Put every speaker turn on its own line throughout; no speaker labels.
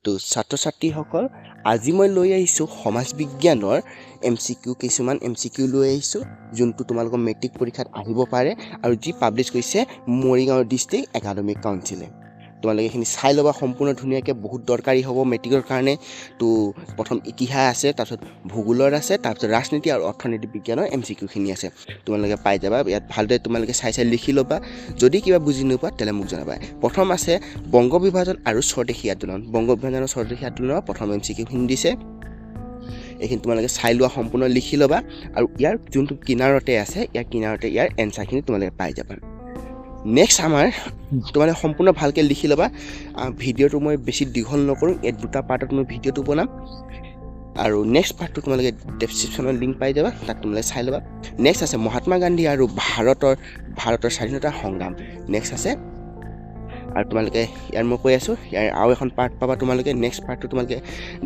তো ছাত্ৰ ছাত্ৰীসকল, আজি মই লৈ আহিছোঁ সমাজ বিজ্ঞানৰ এমচিকিউ, কিছুমান এমচিকিউ লৈ আহিছোঁ যোনটো তোমালোকৰ মেট্ৰিক পৰীক্ষাত আহিব পাৰে আৰু যি পাব্লিছ কৰিছে মৰিগাঁও ডিষ্ট্ৰিক্ট একাডেমিক কাউন্সিলে। তোমালোকে এইখিনি চাই ল'বা সম্পূৰ্ণ ধুনীয়াকৈ, বহুত দৰকাৰী হ'ব মেট্ৰিকৰ কাৰণে। তো প্ৰথম ইতিহাস আছে, তাৰপিছত ভূগোলৰ আছে, তাৰপিছত ৰাজনীতি আৰু অৰ্থনীতি বিজ্ঞানৰ এমচিকিউখিনি আছে, তোমালোকে পাই যাবা। ইয়াত ভালদৰে তোমালোকে চাই চাই লিখি ল'বা, যদি কিবা বুজি নোপোৱা তেতিয়াহ'লে মোক জনাবা। প্ৰথম আছে বংগ বিভাজন আৰু স্বদেশী আন্দোলন। বংগ বিভাজন আৰু স্বদেশী আন্দোলনৰ প্ৰথম এমচিকিউখিনি দিছে, এইখিনি তোমালোকে চাই লোৱা, সম্পূৰ্ণ লিখি ল'বা। আৰু ইয়াৰ যোনটো কিনাৰতে আছে, ইয়াৰ কিনাৰতে ইয়াৰ এনচাৰখিনি তোমালোকে পাই যাবা। নেক্সট আমাৰ তোমালোকে সম্পূৰ্ণ ভালকৈ লিখি ল'বা। ভিডিঅ'টো মই বেছি দীঘল নকৰোঁ, ইয়াত দুটা পাৰ্টত মই ভিডিঅ'টো বনাম। আৰু নেক্সট পাৰ্টটো তোমালোকে ডেছক্ৰিপশ্যনৰ লিংক পাই যাবা, তাত তোমালোকে চাই ল'বা। নেক্সট আছে মহাত্মা গান্ধী আৰু ভাৰতৰ ভাৰতৰ স্বাধীনতা সংগ্ৰাম। নেক্সট আছে আৰু তোমালোকে ইয়াৰ মই কৈ আছোঁ, ইয়াৰ আৰু এখন পাৰ্ট পাবা তোমালোকে। নেক্সট পাৰ্টটো তোমালোকে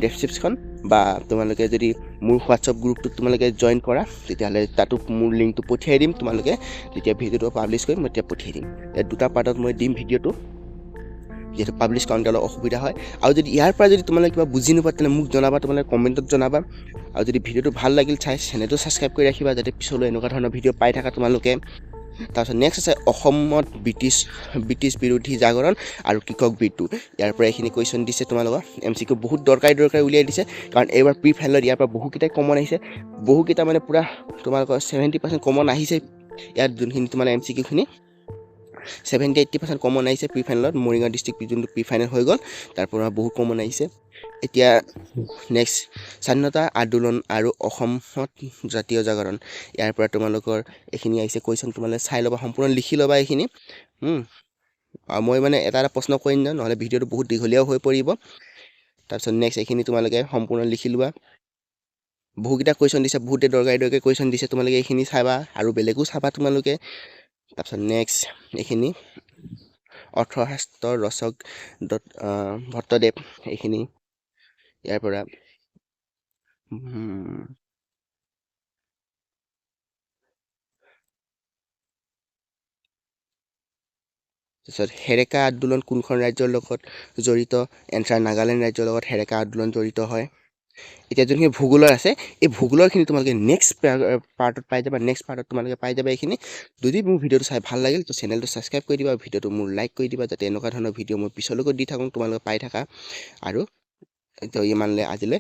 ডেছক্ৰিপশ্যন বা তোমালোকে যদি মোৰ হোৱাটছআপ গ্ৰুপটোত তোমালোকে জইন কৰা, তেতিয়াহ'লে তাতো মোৰ লিংকটো পঠিয়াই দিম। তোমালোকে যেতিয়া ভিডিঅ'টো পাব্লিছ কৰিম মই তেতিয়া পঠিয়াই দিম। ইয়াত দুটা পাৰ্টত মই দিম ভিডিঅ'টো, যিহেতু পাব্লিছ কৰোঁতে অলপ অসুবিধা হয়। আৰু যদি ইয়াৰ পৰা যদি তোমালোকে কিবা বুজি নোপোৱা তেতিয়াহ'লে মোক জনাবা, তোমালোকে কমেণ্টত জনাবা। আৰু যদি ভিডিঅ'টো ভাল লাগিল চাই চেনেলটো ছাবস্ক্ৰাইব কৰি ৰাখিবা, যাতে পিছলৈ এনেকুৱা ধৰণৰ ভিডিঅ' পাই থাকা তোমালোকে। তাৰপিছত নেক্সট আছে অসমত ব্ৰিটিছ ব্ৰিটিছ বিৰোধী জাগৰণ আৰু কৃষক বিদ্ৰোহ। ইয়াৰ পৰা এইখিনি কুৱেশ্যন দিছে তোমালোকৰ, এমচিকিউ বহুত দৰকাৰী দৰকাৰী উলিয়াই দিছে। কাৰণ এইবাৰ প্ৰি ফাইনেলত ইয়াৰ পৰা বহুকেইটাই কমন আহিছে, বহুকেইটা মানে পূৰা তোমালোকৰ 70% কমন আহিছে। ইয়াত যোনখিনি তোমাৰ এমচিকিউখিনি 70-80% কমন আহিছে প্ৰি ফাইনেলত। মৰিগাঁও ডিষ্ট্ৰিক্ট যোনটো প্ৰি ফাইনেল হৈ গ'ল তাৰ পৰা বহুত কমন আহিছে। এতিয়া নেক্সট স্বাধীনতা আন্দোলন আৰু অসমত জাতীয় জাগৰণ, ইয়াৰ পৰা তোমালোকৰ এইখিনি আহিছে কুৱেশ্যন, তোমালোকে চাই ল'বা, সম্পূৰ্ণ লিখি ল'বা এইখিনি। আৰু মই মানে এটা এটা প্ৰশ্ন কৰিম ন, নহ'লে ভিডিঅ'টো বহুত দীঘলীয়াও হৈ পৰিব। তাৰপিছত নেক্সট এইখিনি তোমালোকে সম্পূৰ্ণ লিখি লোৱা। বহুকেইটা কুৱেশ্যন দিছে, বহুতে দৰকাৰী দৰকাৰী কুৱেশ্যন দিছে, তোমালোকে এইখিনি চাবা আৰু বেলেগো চাবা তোমালোকে। তাৰপিছত নেক্সট এইখিনি অৰ্থশাস্ত্ৰৰ ৰচক ভট্টদেৱ, এইখিনি ইয়াৰ পৰা। তাৰপিছত হেৰেকা আন্দোলন কোনখন ৰাজ্যৰ লগত জড়িত? এনচাৰ নাগালেণ্ড ৰাজ্যৰ লগত হেৰেকা আন্দোলন জড়িত হয়। এতিয়া যোনখিনি ভূগোলৰ আছে, এই ভূগোলৰখিনি তোমালোকে নেক্সট পাৰ্টত পাই যাবা। নেক্সট পাৰ্টত তোমালোকে পাই যাবা এইখিনি। যদি মোৰ ভিডিঅ'টো চাই ভাল লাগিল তো চেনেলটো ছাবস্ক্ৰাইব কৰি দিবা, ভিডিঅ'টো মোৰ লাইক কৰি দিবা, যাতে এনেকুৱা ধৰণৰ ভিডিঅ' মই পিছলৈকো দি থাকোঁ, তোমালোকে পাই থাকা। আৰু তো ইমানলৈ আজিলৈ।